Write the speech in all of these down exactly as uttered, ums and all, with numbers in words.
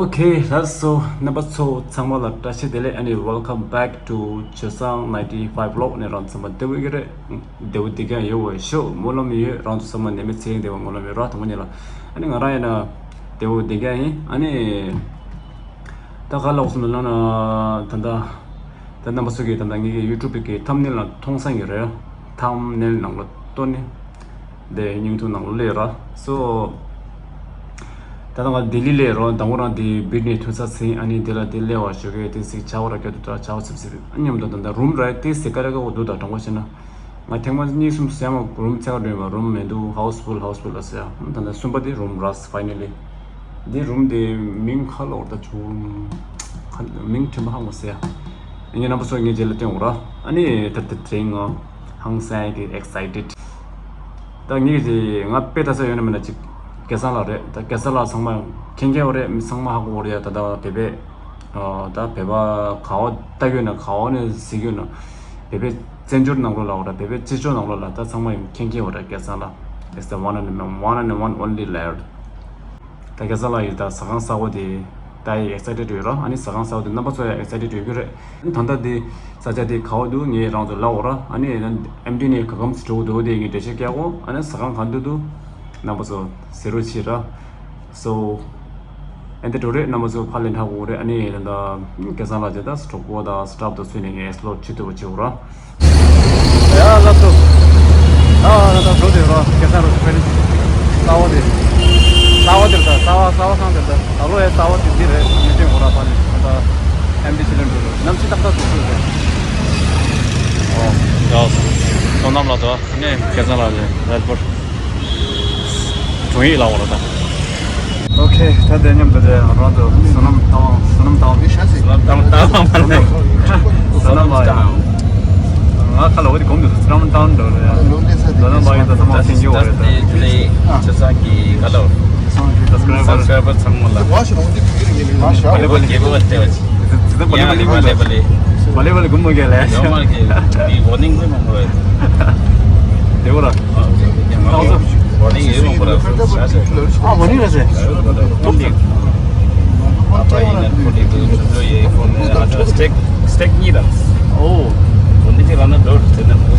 Okay, that's so. རྣམ་པ་ཚོ་ཚང་མ་ལ་བཀྲ་ཤིས་བདེ་ལེགས། ཨ་ནི་welcome back to ཆོས་བཟང་ninety five vlog ནས་རང་ཚང་མ་བདེ་པོ་ཡོད་ཀྱི་རེད། བདེ་པོ་བདེ་རྐྱང་ཡོད་པའི་ཤོག་སྨོན་ལམ་ཡོད། རང་ཚོ་ཚང་མ་ནད་མེད་ཚེ་རིང་བདེ་བའི་སྨོན་ལམ་ཡོད་ར། དང་པོ་ཉིད་ལ། ཨ་ནི་ང་རང་ཡིན་ན་བདེ་པོ་བདེ་རྐྱང་ཡིན། ཨ་ནི་ད་ག་ལབ་སོང་ལབ་ན་ད་ལྟ། ད་རྣམ་པ་ཚོ་གིས་ད་ལྟ་ངེད་ཀྱི་YouTube གི་thumbnail ནང་མཐོང་ས་ཡོད་རེད། thumbnail ནང་ལ་ལྟོས་ནས་དེ་སྙིང་ཐུང་ནང་ལ་སླེབས་ར། So ད་ལྟ་ང་ལྡི་ལི་སླེབས་རོགས། དང་པོ་རང་དེ་བིར་ནས་ཐོན་ས་ཟིན། ཨ་ནི་དེ་ལ་དེ་སླེབས་པ་ཞོགས་ཀས་དེ་ཟིག་ཆར་པ་ར་སྐྱོ་དུ་ད་ཆར་པ་སིབ་སིབ། ཨ་མཉམ་དུ་ད་ལྟ་རུམ་ར་དེ་ཟིག་ཀ་ར་ཀ་འོ་འདུག་ད་དྲང་པོ་བཤད་ན། ང་ཐེངས་མ་གཉིས་གསུམ་ཟེར་མ་རུམ་ཚད་ཀ་འགྲོ་ཡིན་པ། རུམ་མི་འདུག house full, house full ལ་ཟེར། ད་ལྟ་གསུམ་པ་དེ་རུམ་ར། finally འདི་རུམ་དེ་མིང་ག་ལབ་དགོས་རེད། ད་ཆུང་མིང་དྲན་པ་ཧ་གོ་ཟེར། ཡིན་ནའི་རྣམ་པ་ཚོ་ངའི་རྗེས་ལ་སྟོན་འོ་ར། ཨ་ནི་ད་ལྟ་དེ་རིང་ང་ཧང་སང་གི་excited། ད་ངའི་རྗེས་ང་དཔེ་ལྟ་ས་ཡོད་ན་མེད་ན་ཅིག་སྐལ་བཟང་ལགས་རེད། ད་སྐལ་བཟང་ལགས་ཚང་མ་མཁྱེན་མཁན་འོ་རེད། མི་ཚང་མ་ཧ་གོ་འོ་རེད། ད་ད་བོད་པའི་ཨ་ད་བོད་པ་ག་བ་ལྟ་གི་ཡོད་ན་ག་བ་ནས་གཟིགས་ཡོད་ན། བོད་པའི་བཙན་བྱོལ་ནང་ལོགས་ལ་འོ་ར། བོད་པའི་སྤྱི་ཚོགས་ནང་ལོགས་ལ་ད་ཚང་མ་ཡང་མཁྱེན་མཁན་འོ་ར། སྐལ་བཟང་ལགས is the one and one and one only lad། ད་སྐལ་བཟང་ལགས་ཡི་ད་ཟ་ཁང་གསར་པ་དེ་ད་ཡི་excited ཡོད་ར། ཨ་ནི་ཟ་ཁང་གསར་པ་དེ་རྣམ་པ་ཚོ་ཡང་excited ཡོད་རྒྱུ་རེད། ཨ་ནི་ད་ལྟ་དེ་ས་ཆ་དེ་ག་བ་འདུག་ངས་རང་ཚོ་ལབ་འོ་ར། ཨ་ནི་ཨེམ་ཌི་ནས་ག་གམ་སི་འགྲོ་འདུག་དེ་ངས་འགྲེལ་བཤད་རྒྱག་གོ། ཨ་ནི་ཟ་ཁང་ག་འདུག་འདུག་རྣམ་པ་ཚོ་གཟིགས་རོགས་བྱེད་ར། So ཨེ་འདི་འགྲོ་རེད། རྣམ་པ་ཚོ་ཕར་ལེན་ཧ་གོ་རེད། ཨ་ནི་ད་ལྟ་སྐལ་བཟང་ལགས་ཀྱི་ད་གྲོགས་པོ་དང་སི་ཊཱཕ་དང་སུ་ནས་ངས་explore བྱེད་ཐུབ་པ་བྱེད་འོ་ར། ཡ་ལགས་སོ། ཨ་ང་ད་འགྲོ་དེ་ར་སྐལ་བཟང་ར་ཕན་གསར་པ་དེ། གསར་པ་དེར་ད་གསར་པ་གསར་པ་ཁང་དེར་ད་ད་ལོ་ཡ་གསར་པ་དེ་འདི་རེད། ཉེ་དོན་འོ་ར། ཕར་ལེན་ད་ལྟ་ཨེམ་ཌི་ཆི་ལེན་འགྲོ་རེད། གནམ་གཤིས་ཏག་ཏག་འདུག་ཚུལ་རེད། ཨོ་ཡ་སོ་སོ་ནམ་ལ་ད། ནས་སྐལ་བཟང་ལགས་ནས་རེད་པོར་དྲུང་ཡིག་ལ་འོང་རོགས་དང་། ཨོ་ཁེ། ད་དེ་མཉམ་དུ་དེ་རང་དུ་བསོད་ནམས་བཏང་བ། བསོད་ནམས་བཏང་བ། བསོད་ནམས་བཏང་བ་མ་རེད། བསོད་ནམས་བཏང་། ང་ཁ་ལ་འོ་དེ་གོམ་དུ་བསོད་ནམས་བཏང་འགྲོ་རེད། བསོད་ནམས་བཏང་ཡིན་ད་ཚང་མ་མཁྱེན་གྱི་ཡོད་རེད་ད། ཆོས་ཚང་གི་ག་ལ་སབ་སི་ཀ་རའི་བར་ཚང་མ་ལ། བ་ལེ་བ་ལེ་གུམ་མོ་ག་ལེ། བ་ལེ་བ་ལེ་གུམ་མོ་ག་ལེ། དེ་བོ་ར། ཨ་ཝར་ནིང་ཡོད་མ་པ་ར། ཨ་ཝར་ནིང་ར་ཟེར། ཨ་པ་ཡིན་ན་ཁོ་དེ་དུ་ཆུ་ཚོད་ཡོད་ཁོ་ནས་ཨ་ཏོ་སི་ཊེག་སི་ཊེག་གཉིས་ར། ཨོ། ཁོ་འདི་ཅི་ར་ན་འགྲོ་ཟེར་ན་ཁོ་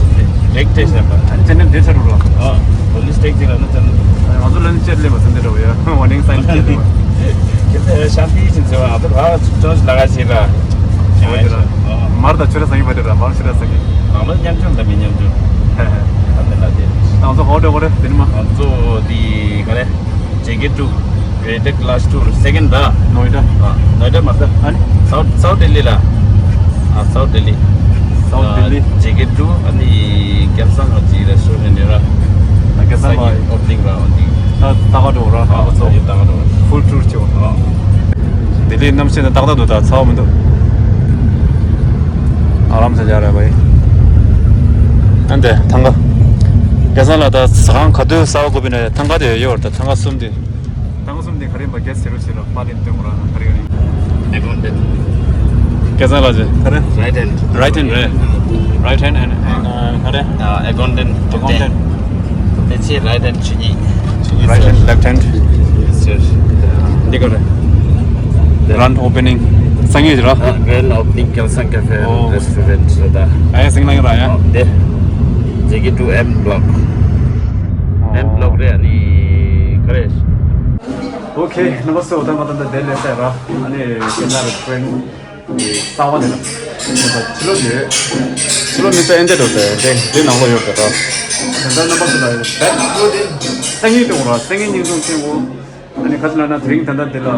རེག་ཊེ་ཟེར་པ། ཨ་ཅེ་ནེ་དེ་ཚ་རུ་ར། ཨ་ཁོ་འདི་སི་ཊེག་གཅིག་ར་ན་ཅན། ང་ཚོ་ལ་ནི་ཅེར་ལེ་བ་ཟེར་འདི་འགྲོ་ཡ། ཝར་ནིང་སའིན་ཅེར་ལེ་བ། ཁྱེད་ཚོ་ཤ་པི་ཅིན་ཟེར་བ་ང་ཚོ་ར་ཅོ་ཅི་ལ་ག་ཟེར་ར། མར་ད་ཆུ་ར་ས་ཡིན་པ་དེ་ར། མར་ཆུ་ར་ས་གི། ང་ལ་མཉམ་ཆུང་དང་མི་མཉམ་ཆུང་། ད་མི་ལ་དེ། ང་ཚོ་ག་བ་འགྲོ་གི་རེད་དེ་ནི་མ། ང་ཚོ་དེ་ག་རེ། ཇེ་ཀེ་ཊུ། གྲེ་ཊར་ཀ་ལ་སི་ཊུར་སེ་ཀེན་ཌི་ར། ནོ་ཡེ་ཌ། ཨ་ནོ་ཡེ་ཌ་མ་ཟད། ཨ་ནི། སའུཐ་སའུཐ་ལྡི་ལི་ལ། ཨ་སའུཐ་ལྡི་ལི། སའུཐ་ལྡི་ལི། ཇེ་ཀེ་ཊུ། ཨ་ནི་སྐལ་བཟང་ལགས་ཀྱི་རེ་སི་ཊོ་རེན་ཊི་ར། ཨ་སྐལ་བཟང་ལགས། ཨོ་པ་ནིང་ར། ཨོ་པ་ནིང་། ད་ད་ག་འགྲོ་ར། ཨ་ད་ག་འགྲོ། ད་ག་འགྲོ། ཕུལ་ཊུར་བྱེད། ཨ། ལྡི་ལིའི་གནམ་གཤིས་ནི་ཏག་ཏག་འདུག་ད་ཚ་བ་མི་འདུག་ཨ་རམ་ས་རྒྱག་རེད་བའི། ཨ་འདི་ཐང་ག་སྐལ་བཟང་ལགས་ད་ཟ་ཁང་ག་དུས་གསར་པ་དགོས་པ་ཡིན་ན་ཐང་ག་དེ་ཡོད་རེད། ད་ཐང་ག་གསུམ་དེ། ཐང་ག་གསུམ་དེ་ག་རེ་ཡིན་པ་ག་ཟེར་རོ་ཟེར་རོ་པ་ལེན་སྟོན་གོ་ར། ག་རེ་ག་རེ། ཨེ་ཀོན་ཊེན། སྐལ་བཟང་ལགས་ཀྱི་ག་རེ། རའིཊ་ཧེན་ཌི། རའིཊ་ཧེན་ཌི་རེད། རའིཊ་ཧེན་ཌི་ཨེན་ཌི་ག་རེ། ཨེ་ཀོན་ཊེན་ཌི། ཨེ་ཀོན་ཊེན་ཌི། དེ་ཚེ་རའིཊ་ཧེན་ཌི་ཆུ་གཉིས། རའིཊ་ཧེན་ཌི་ལེཕཊ་ཧེན་ཌི། འདི་ག་རེ། གྷ་རན་ཌི་ཨོ་པ་ནིང་སང་ཉིན་ར། གྷ་རན་ཌི་ཨོ་པ་ནིང་སྐལ་བཟང་ཀ་ཕེ་ཨོ། རེ་སི་ཊོ་རེན་ཊི་རེད་ད། ཨ་ཡ་སིང་ལང་ར་ཡ། འདི་ཇེ་ཀེ་ཊུ་ཨེམ་བི་ལོག་ཨེམ་བི་ལོག་རེད། ཨ་ནི་ག་རེ། ཨོ་ཁེ། རྣམ་པ་ཚོ་ད་ང་ད་ལྟ་དེ་སླེབས་ཚར་ར། ཨ་ནི་ཁྱེད་རང་རེ་ཕྲེན་གསར་པ་དེ་ལ་ཕྱི་ལོགས་ནས་ཕྱི་ལོགས་ནས་ད་ཨེ་འདྲ་འགྲོ་ཟེར། དེ་དེ་ནང་ལོགས་ཡོད་ཟེར་ར། ད་ལྟ་རྣམ་པ་ཚོ་ལ་བེད་ལོ་དེ་སང་ཉིན་དུ་འོང་ར། སང་ཉིན་ཉིན་གུང་ཐེངས་གོ། ཨ་ནི་ཁ་ཅིག་ལ་ན་དེ་རིང་ད་ལྟ་དེ་ལ་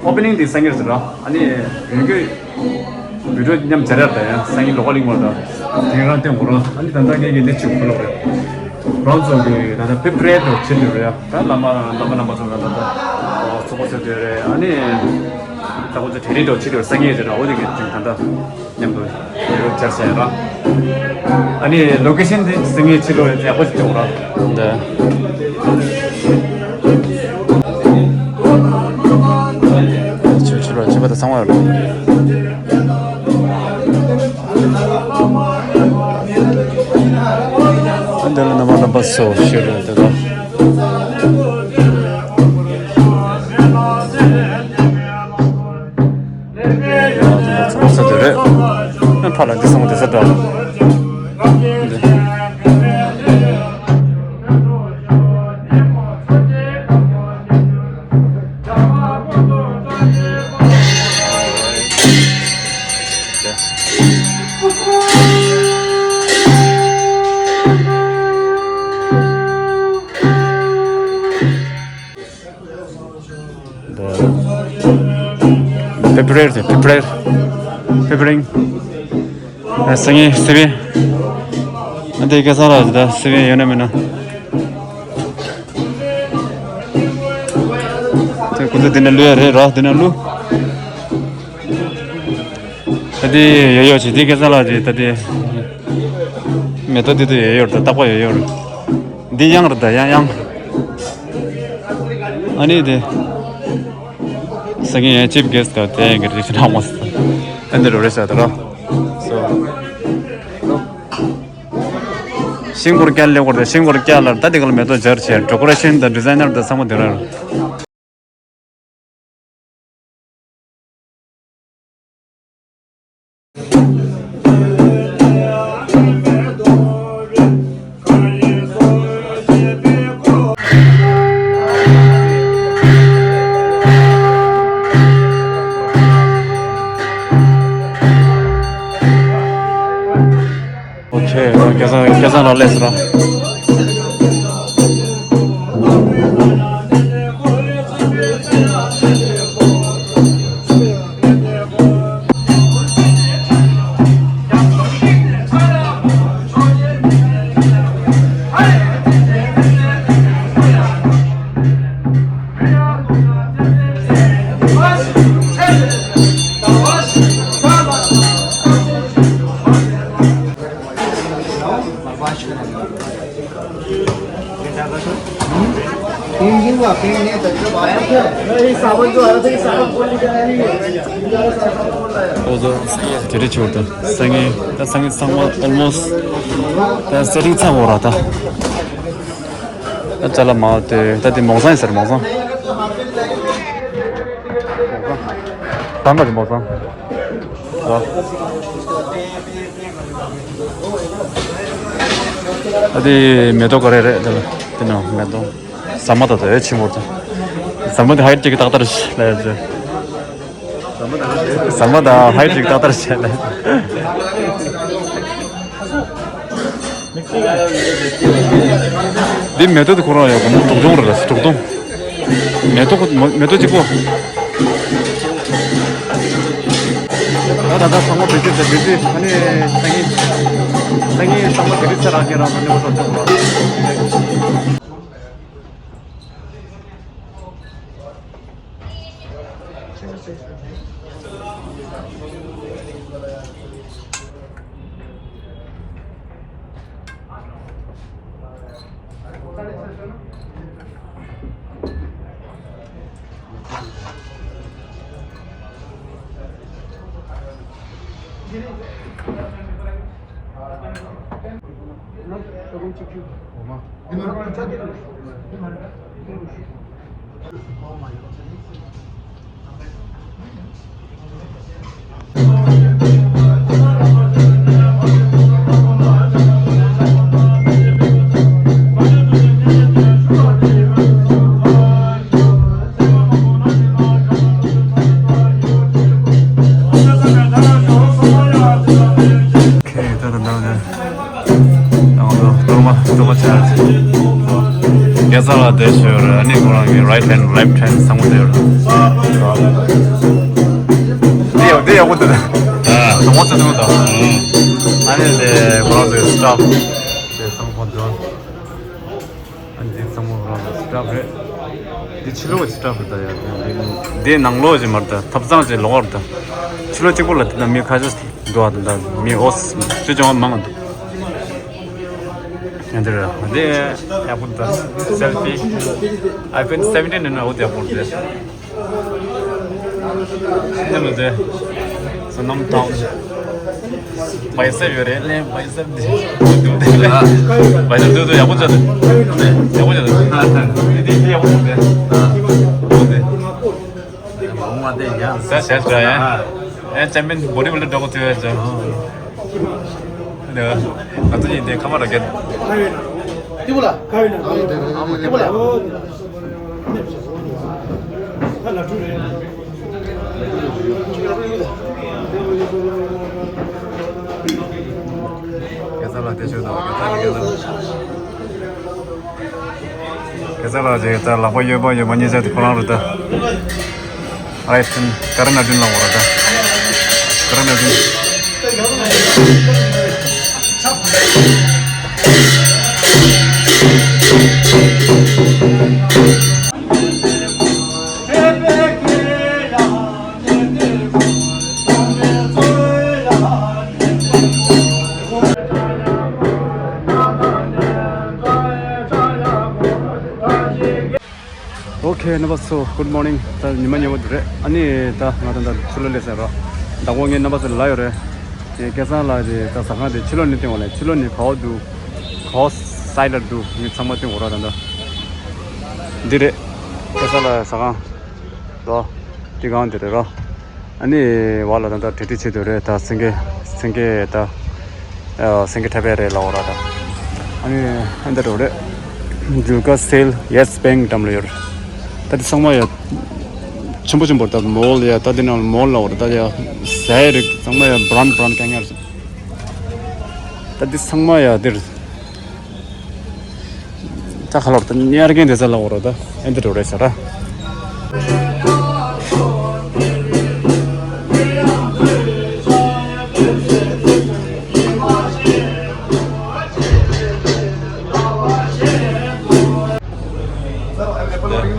ཨོ་པ་ནིང་དེ་སང་ཉིན་ཟེར་ར། ཨ་ནི་ཡོད་རྒྱུ། བི་ཌི་ཡོ་མཉམ་སྦྱར་ཡག་དང་ཡང་སང་ཉིན་ལོགས་ཀ་གླིང་བར་དང་དེང་རང་སྟོན་དགོས་ར། ཨ་ནི་ད་ལྟ་ངས་ཀྱི་འདི་ཆུ་ཁུ་ལོག་རེད། རང་ཚོ་གི་ད་ལྟ་པི་པི་རེ་ཌི་བྱེད་དུས་རེད། ད་བླ་མ་བླ་མ་རྣམ་པ་ཚོ་ལ་ད་ལྟ་ཚོགས་པ་ཟེར་དུས་རེད། ཨ་ནི་ད་ཁོ་ཚོ་དེ་རིང་ད་བྱེད་དུས་སང་ཉིན་ཟེར་ར། འོ་དེ་གི་དེང་ད་ལྟ་མཉམ་དུ་ཡོད་སྦྱར་བྱས་ར། ཨ་ནི་ལོ་ཀེ་ཤན་དེ་སང་ཉིན་ཕྱི་ལོགས་ཡག་པོ་ཞིག་བྱུང་ར། འདི། ཆུ་ཆུ་ར་ཆུ་བ་ད་ཚང་བ་ར། ཨ་འདི་ལ་རྣམ་པ་རྣམ་པ་སོ་ཤེར་ར་འདི་ལ། ཕར་ལ་འདི་སོང་དེ་ས་འདྲ། Prepare, prepare, preparing. ཨ། སང་ཉིན་སི་བན། ཨ། དེ་སྐལ་བཟང་ལགས་ད་སི་བན་ཡོད་ན་མེད་ན། དེ་ཁོ་ཚོ་དེ་ནས་བླུག་ཡ་རེད་ར། དེ་ནས་བླུག་ད་དེ་ཡོད་ཡོད་ཅིག་དེ་སྐལ་བཟང་ལགས་ཀྱིས་ད་དེ་མེ་ཏོག་དེ་དུ་ཡོད་ཡོད་རེད། རྟག་པར་ཡོད་ཡོད་རེད། འདི་གཡང་རེད་ད། གཡང་གཡང་། ཨ་ནི་དེ་སང་ཉིན་ཡང་ཅིབ་གེས་ཀ་དེ་ཡང་གི་རིགས་ནང་མོ་སི་ཨ་འདི་རུ་རེ་ཤ་ད་ར། སོ། ཤིང་སྐོར་བསྐྱལ་ལེ་སྐོར་དེ་ཤིང་སྐོར་བསྐྱལ་ལ་ད་དེ་ག་ལ་མེ་ཏོག་སྦྱར་བྱས། ཌེ་ཀོ་རེ་ཤན་དང་ཌི་ཛའི་ནར་དང་ཚང་མ་དེ་ར། ཨོ་ཁེ། སྐལ་བཟང་སྐལ་བཟང་ལགས་སླེབས་སོང་། ཨོ་ཟོ། དེ་རེད་ཆོག་ད། སང་ཉིན་ད་སང་ཉིན་ཚང་མ་ཨོལ་མོ་སི་ད་སེ་ཊིང་ཚང་མ་འོ་ར་ད། ད་ཅ་ལག་མང་དེ་ད་དེ་མོག་སང་ཡིན་ཟེར། མོག་སང་། གང་ག་དེ་མོག་སང་། ད་དེ་མེ་ཏོག་ག་རེ་རེད། དེ་ནང་མེ་ཏོག་ཟ་མ་ད་ད་ཡོད་ཆེན་པོ་ད། ཟ་མ་དེ་ཧའི་ཊེག་ཏག་ཏག་རེད་ལབ་ཡ་ཟེར། ཟ་མ་དང་ཧའི་ཊེག་ཏག་ཏག་བྱས་ནས། འདི་མེ་ཏོག་དེ་ཁོ་རང་ཡོད་གོ་ནོ། དུག་སྦྲང་རེད། དུག་སྦྲང་། མེ་ཏོག་མེ་ཏོག་གཅིག་པོ། ད་ད་ད་ཚང་མ་བེད་སྤྱོད་བྱས། བེད་སྤྱོད། ཨ་ནི་སང་ཉིན་སང་ཉིན་ཚང་མ་བེད་སྤྱོད་བྱས་རང་གིས་རང་ལ་ནི་འོ་ཚོ་ཚོ། ད་ད་ད་ད། ཡང་ལོ་གཏོར་མ་གཏོར་མ་ཆགས། རྒྱ་ཚ་ལ་བསྡད་ཤོར། ཨ་ནི་ཁོ་རང་གི་right hand, left hand ཚང་མ་བསྡད་ཡོད། འདི་ཡག་འདི་ཡག་པོ་འདུག་ཨ། གདོང་པ་ཚ་ཚ་འདུག་ཨ་ནི་དེ་ཁོ་རང་ཚོའི་staff དེ་ཚང་མ་འདུག་ཨ་ནི་དེ་ཚང་མ་ཁོ་རང་ཚོའི་staff རེད། འདི་ཕྱི་ལོགས་ཀྱི་staff རེད། ད་ཡ་འདི་ནང་ལོགས་ཀྱི་མ་རེད། ད་ཐབ་ཚང་གི་ལོགས་རེད། ད་ཕྱི་ལོགས་གཅིག་པོ་ལ་དེ་ན་མི་ཁ་ཤས་འདུག་ཨ། ད་མི་ཨོ་སི་ཅི་ཅང་མང་འདུག་ཡང་འདིར་འདི་ཡག་པོ་འདུག selfie iPhone seventeen ནི་འོ་དེ་ཡག་པོ་འདུག་སྣམ་དེ་སོ་སྣམ་དང་bicep ཡོད་རེད། ལན་bicep འདི་འདུག་འདི་bicep འདུག་འདུག་ཡག་པོ་བྱས་འདུག་ཡག་པོ་བྱས་འདུག་འདི་འདི་ཡག་པོ་འདུག་འདི་འདི་ཟ་བྱས་འདྲ་ཡ། ཨེ་ཅམ་པན་བོ་ཌི་བི་ལྡར་འདྲ་པོ་ཐུག་ཡོད་ཅག་ང་ཚོ་ཡིན་དེ་ཁ་མ་ར་གད། ཏི་བུ་ལ། ཏི་བུ་ལ། ད་ལ་ཁྲུ་རེད། སྐལ་བཟང་ལགས་བདེ་ཤོག་དང་སྐལ་བཟང་ལགས་སྐལ་བཟང་། སྐལ་བཟང་ལགས་ཀྱིས་ད་ལག་པ་གཡས་པ་གཡོན་པ་གཉིས་ཆ་དེ་ཁོ་རང་རེད་ད། ཨའི་སི་ཀྲིམ་ཀ་ར་ན་ཀྲིན་ལབ་དགོས་རེད་ད། ཀ་ར་ན་ཀྲིན། ཨོ་ཁེ། རྣམ་པ་ཚོ་གུཌ་མོར་ནིང་། ད་ཉི་མ་ཉེ་བོ་འདུག་རེད། ཨ་ནི་ད་ང་ད་ད་ཕྱི་ལོགས་སླེབས་ཟིན་རོགས། བདག་པོ་ངས་རྣམ་པ་ཚོ་ལ་ཡོད་རེད། དེ་སྐལ་བཟང་ལགས་དེ་ད་ཟ་ཁང་དེ་ཕྱི་ལོགས་ནས་སྟོན་དགོས་ལ། ཕྱི་ལོགས་ནས་ག་པར་འདུག་ག་པར་སའི་ལ་འདུག་ངས་ཚང་མ་སྟོན་དགོས་ར། ད་ད་འདི་རེད། སྐལ་བཟང་ལགས་ཟ་ཁང་རོ། དེ་སྒང་དེ་རེད་རོ། ཨ་ནི་བ་ལ་ད་ད་གྲ་སྒྲིག་བྱེད་དུས་རེད། ད་སེང་གེ་སེང་གེ་ད་སེང་གེ་འཁྲབ་པ་རེད་ལབ་དགོས་ར་ད། ཨ་ནི་ཨ་འདི་འགྲོ་རེད། ཇུ་ཀ་སེལ་ཡེ་སི་བེང་ཀྲམ་ལ་ཡོད་རེད། ད་དེ་ཚང་མ་ཡ་ཆེན་པོ་ཆེན་པོ་རེད། ད་མོལ་ཡ་ད་དེ་ནང་མོལ་ལབ་དགོས་ར། ད་ཡ་ཟས་རིགས་ཚང་མ་ཡ་བྷ་རན་བྷ་རན་གང་ཡར་སོང་། ད་དེ་ཚང་མ་ཡ་འདིར། ད་ཁ་ལོར་ད་ཉར་མཁན་དེ་ཚ་ལ་འོ་ར་ད་ཨེ་འདི་འགྲོ་རེད་ཟེར་ར།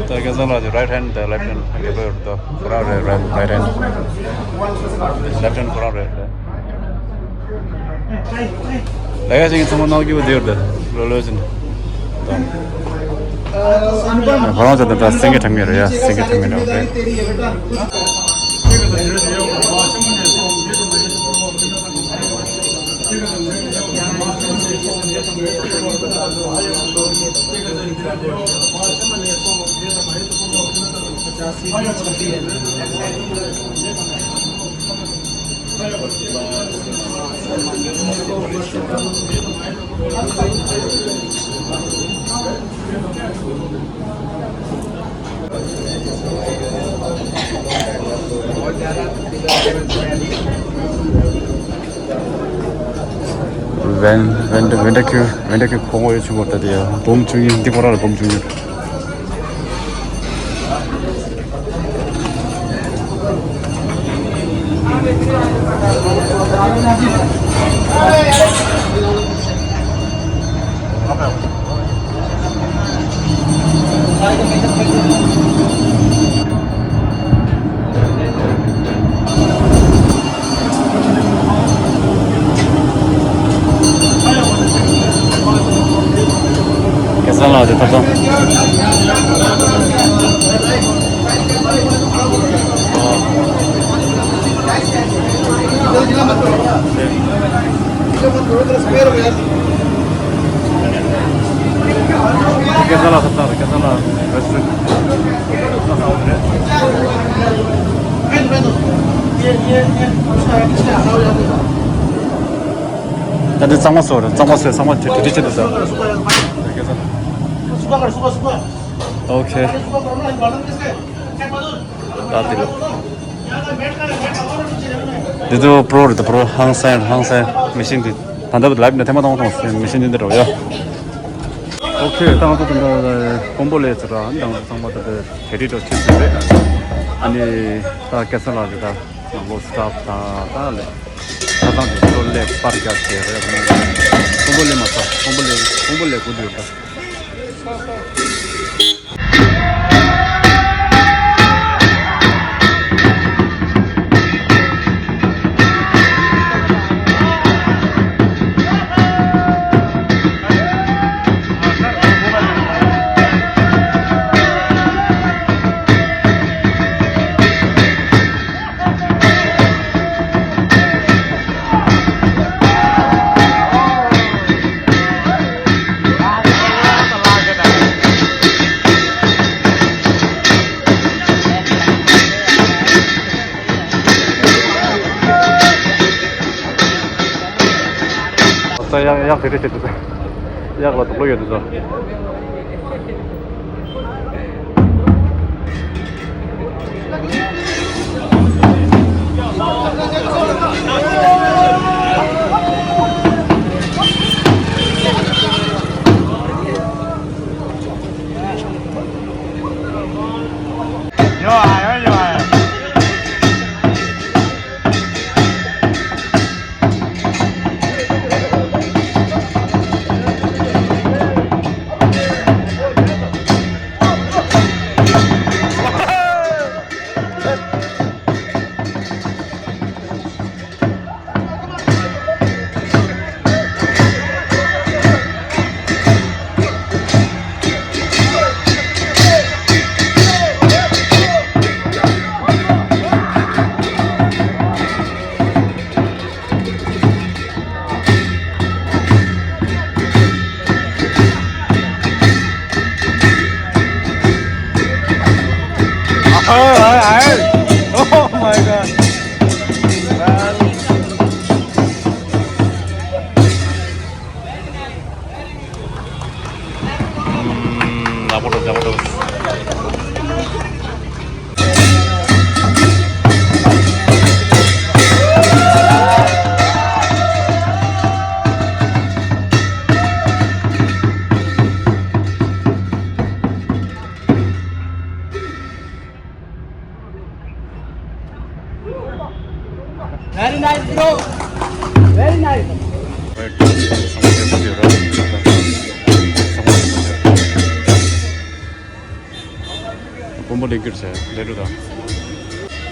ད་སྐལ་བཟང་ལགས་ཀྱི་རའིཊ་ཧེན་དང་ལེཕཊ་ཧེན་ག་པར་ཡོད་དོ། ཁོ་རང་རེད། རའིཊ་ཧེན། ལེཕཊ་ཧེན་ཁོ་རང་རེད། ལ་ཡ་ཅིག་ཚང་མ་ནག་རྒྱུ་བ་དེ་ཡོད་དེ། ལོ་ལོ་ཟིན། ཁོ་རང་ཚོ་ད་ལྟ་སེང་གེ་འཁྲབ་མཁན་རེད་ཡ། སེང་གེ་འཁྲབ་མཁན་རེད། ཝེན་ཝེན་ཌ་ཝེན་ཌ་ཁྱུ་ཝེན་ཌ་ཁྱུ་ཁོ་ངོ་ཡོད་ཆུ་བོ་ད་དེ་ཡ་འབུམ་བཅུ་གཉིས། འདི་ཁོ་རང་ལ་འབུམ་བཅུ་གཉིས། སྐལ་བཟང་ལགས་དེ་ཐབ་ཚང་། སྐལ་བཟང་ལགས་ཐབ་ཚང་རེད། སྐལ་བཟང་ལགས་རེ་སི་ཊོ་རེན་ཊི། ད་འདི་གཙང་མ་བཟོ་རེད། གཙང་མ་བཟོས། གཙང་མ་དེ་དེ་ཆེད་དུ་ཟ། ཨོ་ཁེ། ད་འདི་ལ། འདི་ཚོ་པྲོ་རེད། ད་པྲོ་ཧང་སང་ཧང་སང་མེ་ཤིན་འདི། ད་ལྟ་ལའིབ་ནང་ཐེངས་མ་གཏོང་མཐོང་སོང་། མེ་ཤིན་འདི་འདི་འདྲ་བ་ཡ། ཨོ་ཁེ། ད་ང་ཚོ་ད་ལྟ་ཀོམ་པོ་ལེ་ཚོ་ར། ཨ་ནི་ད་ང་ཚོ་ཚང་མ་ད་ལྟ་གྲ་སྒྲིག་འགྲོ་བྱེད་ཟིན་རེད། ཨ་ནི་ད་སྐལ་བཟང་ལགས་ཀྱིས་ད་ནང་ལོགས་སི་ཊ་ཕི་དང་ད་ལས་ཁ་སང་དེ་ཚོ་ལས་པར་རྒྱག་བྱས་རེད། ཀོམ་པོ་ལེ་མ་ཚ། ཀོམ་པོ་ལེ་ཀོམ་པོ་ལེ་དགོས་འདུག་ད། ས་གཡག་གཡག་དེ་འདྲ་བྱེད་དུས་ས། གཡག་ལ་དུག་ལོག་ཡོད་དུས་ས། Very nice, bro. Very nice. དཔོན་པོ་ལེགས་གྱུར་ཟེར་ལས་འགྲོ་དང་།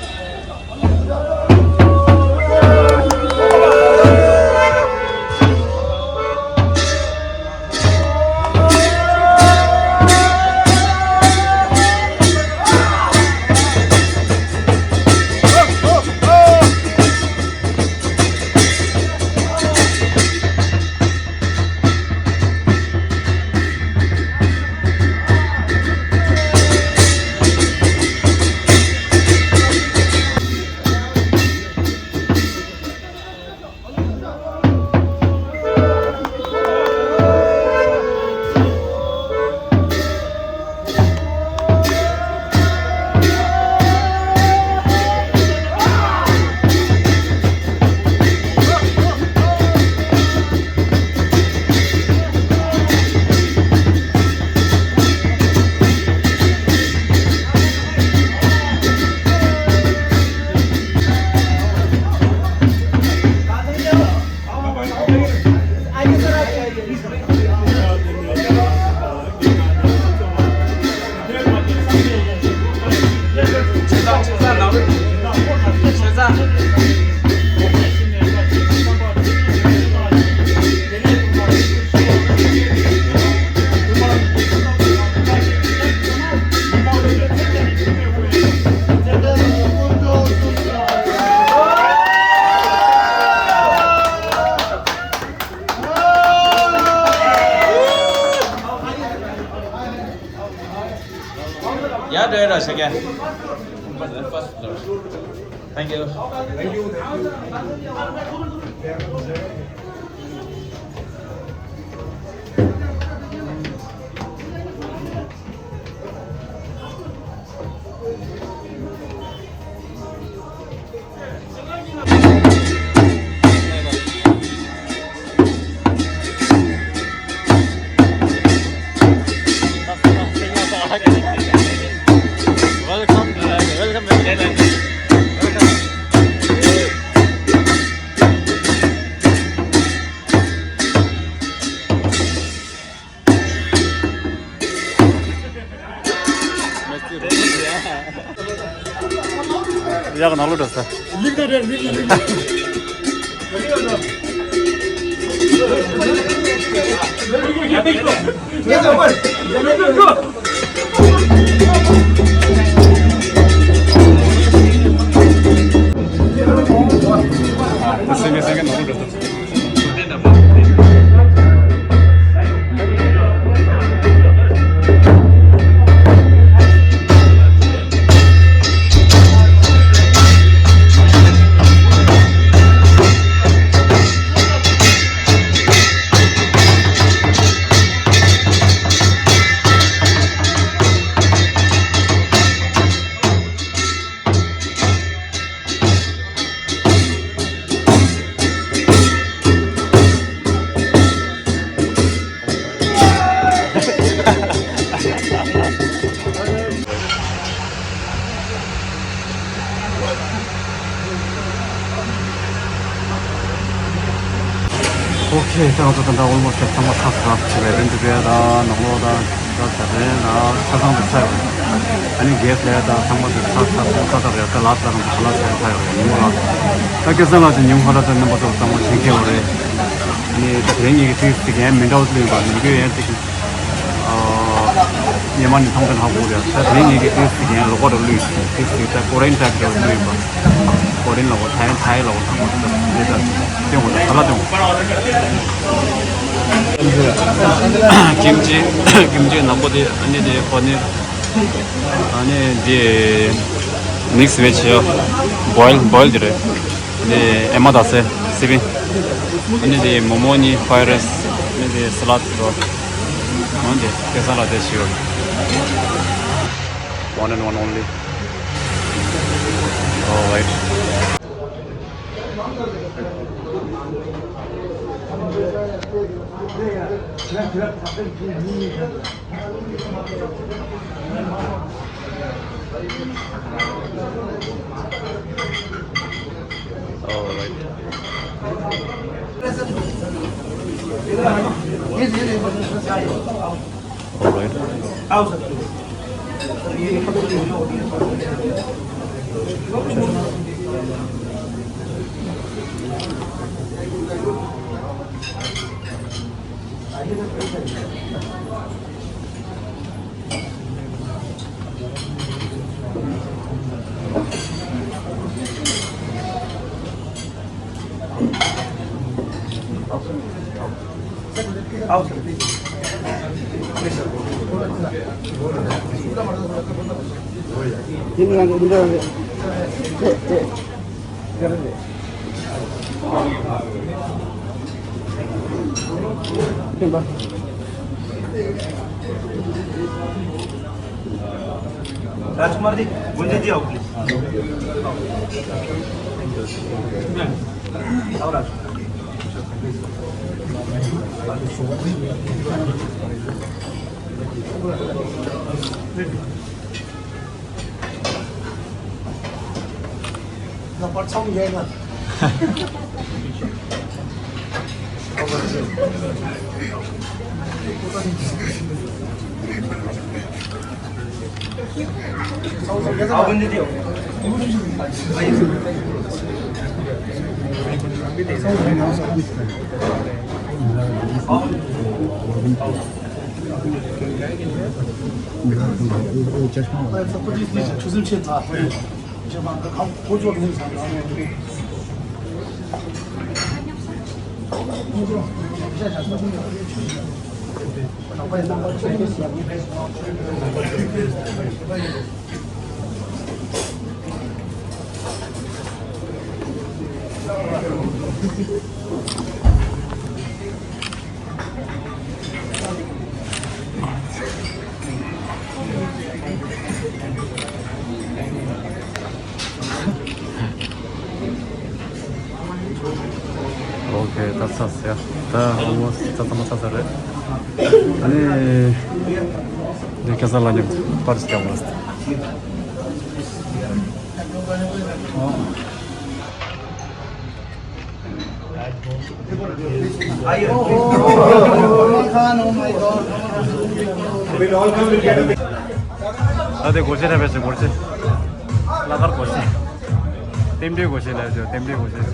ཡར་འགྲོ་ཡ་ར་ཞེ་གེ། Thank you. Welcome, welcome, welcome. ཡག་ནང་ལོགས་འགྲོ་ས། སེང་གེ་སེང་གེ་ནང་ལོགས་འགྲོ་ས། ཨོ་ཁེ། ད་ང་ཚོ་ད་ལྟ་ཨོལ་མོ་སི་ཚང་མ་ཚར་ཚར་བྱས་པའི་རེད་འདུག་གས། ད་ནང་ལོགས་ད་ད་ད་རེད། ད་ཆ་ཚང་དུ་ཚར་ཡོད་རེད། ཨ་ནི་གེ་སི་ལས་ད་ཚང་མ་དུ་ཚར་ཚར་ཚར་ཚར་རེད། ད་ལ་ཚར་རང་ཚོ་ལ་ཚར་ཚར་ཡོད་རེད། ཉིན་མོ་ལ་ད་སྐལ་བཟང་ལགས་ཀྱི་ཉིན་མོ་ཁ་ད་ད་རྣམ་པ་ཚོ་ཚང་མ་མཁྱེན་མཁྱེན་ཡོད་རེད། ཨ་ནི་ད་དེ་རིང་ངེད་ཀྱི་ཏིག་ཙམ་ཡང་མི་འདྲ་བ་ལོས་པ་མི་དགོས་ཡང་ཏིག་ཉི་མ་ནི་མཐོང་ཐོས་ཧ་གོ་རེད། ད་དེ་ངེད་ཀྱི་ཏིག་ཙམ་ཡང་ལོག་པ་རུ་ལུས་ཏིག་ཙམ་ད་ཀོ་རེན་ཊའིབ་ཀྱི་ལུས་ཡིན་པ། ཀོ་རེན་ལ་གོ་ཐའི་ཐའི་ལ་གོ་ཐང་གོ་ད་དེ་ད་སྟོན་གོ་ད་ཧ་ལ་སྟོན་གོ། ཀིམ་ཅི་ཀིམ་ཅི་ནག་པོ་དེ། ཨ་ནི་དེ་པ་ནིར། ཨ་ནི་དེ་མིག་སི་ཝེ་ཇི་ཡོད། བོའིལ་བོའིལ་དེ་རེད། ཨ་ནི་ཨེ་མ་ད་སེ་སི་པིན། ཨ་ནི་དེ་མོ་མོ་གཉིས། ཕ་རའི་རའི་སི། ཨ་ནི་དེ་སི་ལད་དེ་ཚོ། འོན་ཏེ་སྐལ་བཟང་ལགས་དེ་ཞུ། One and one only. All right. All right. All right. Rajkumar जी, गुंजन जी आओ प्लीज। आओ राजकुमार। ཨོ་ཁེ། ད་ཚར་ཚར་ཡ། ད་ཧོ་མོ་ད་ཚང་མ་ཚར་ཚར་རེད། ཨ་ནི་འདི་སྐལ་བཟང་ལགས་མཉམ་དུ་པར་རྒྱག་པ་རེད། ད་དེ་སྒོར་གཞས་འཁྲབ་པའི་སྒོར་གཞས། གླ་དཀར་སྒོར་གཞས། རྟེན་འབྲེལ་སྒོར་གཞས་ལབ་ཡོད། རྟེན་འབྲེལ་སྒོར་གཞས།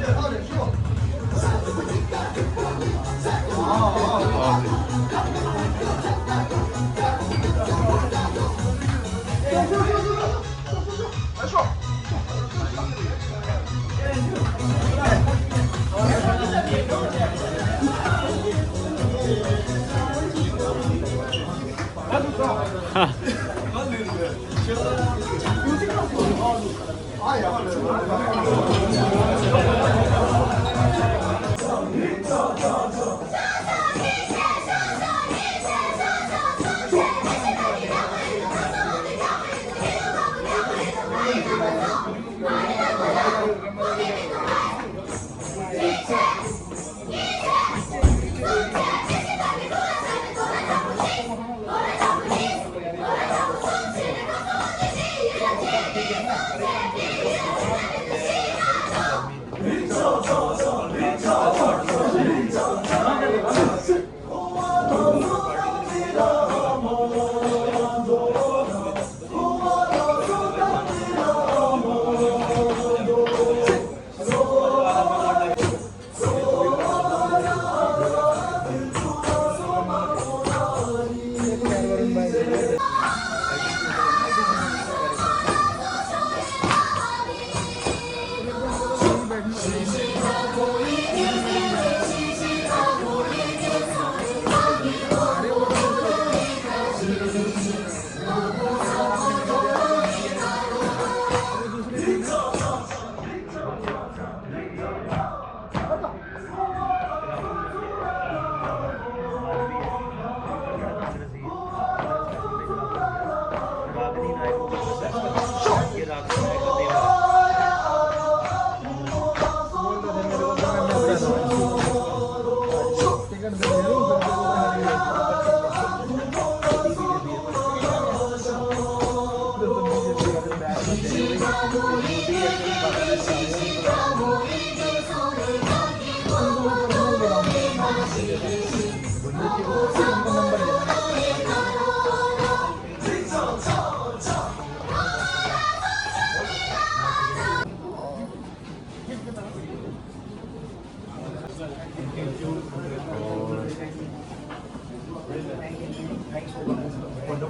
Wonderful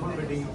wedding.